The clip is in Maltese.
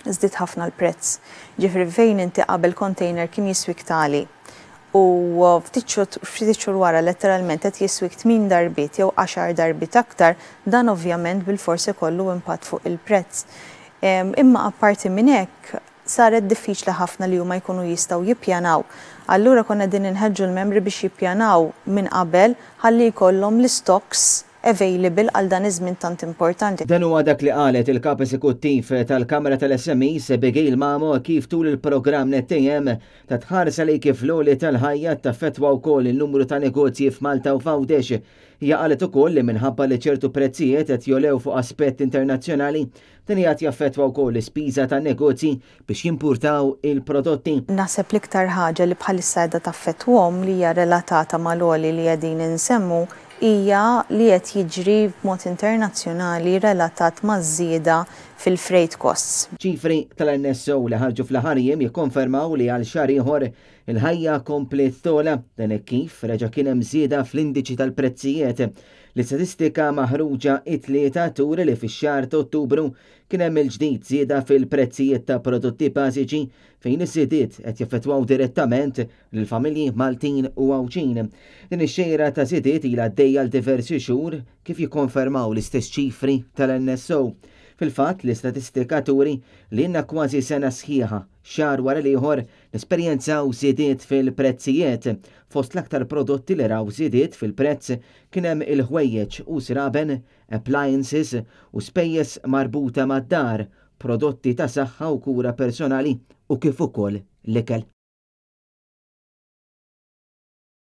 Żdied ħafna l-prezz. Ġifieri fejn inti qabel container kien jiswik tali u ftit xhur wara letteralment qed jiswik 8 darbiet jew 10 darbiet aktar, dan ovvjament bilfors ikollu impatt fuq il-prezz. Imma apparti minn hekk, saret diffiċli ħafna li huma jkunu jistgħu jippjanaw. Allura konna qegħdin inħeġġu l-membri biex jippjanaw minn qabel ħalli jkollhom l-istocks available għal dan iż-żmien tant importanti. Dan huwa dak li qalet il-Kap Eżekuttiv tal-Kamra tal-SMEs Abigail Mamo kif tul il-programm Net AM tat ħarsa lejn kif l-għoli tal-ħajja taffettwa wkoll il-numru ta' negozji f'Malta u f'Għawdex. Hija qalet ukoll li minħabba li ċertu prezzijiet qed jogħlew fuq aspett internazzjonali, dan qiegħed jaffettwa wkoll l-ispiża tan-negozji biex jimpurtaw il-prodotti. Naħseb l-iktar ħaġa li bħalissa qiegħda taffettwahom li hija relatata mal-għoli li qegħdin insemmu hija li qed jiġri b'mod internazzjonali relatat maż-żieda fil-freight costs. Ċifri tal-NSO li ħarġu fl-aħħar jiem jikkonfermaw li għal xahar ieħor il-ħajja kompliet togħla, dan hekk kif reġa' kien hemm żieda fl-indiċi tal-prezzijiet. L-istatistika maħruġa it-Tlieta turi li fix-xahar ta' Ottubru kien hemm il-ġdid żieda fil-prezzijiet ta' prodotti bażiċi fejn iż-żidiet qed jaffettwaw direttament lill-familji Maltin u Għawdxin. Din ix-xejra ta' żidiet ilha għaddejja għal diversi xhur kif jikkonfermaw l-istess ċifri tal-NSO. Fil-fatt, l-istatistika turi li ilna kważi sena sħiħa, xahar wara l-ieħor, nesperjenzaw żidiet fil-prezzijiet. Fost l-aktar prodotti li raw żidiet fil-prezz kien hemm il-ħwejjeġ u sraben, appliances u spejjeż marbuta mad-dar, prodotti ta' saħħa u kura personali u kif ukoll l-ikel.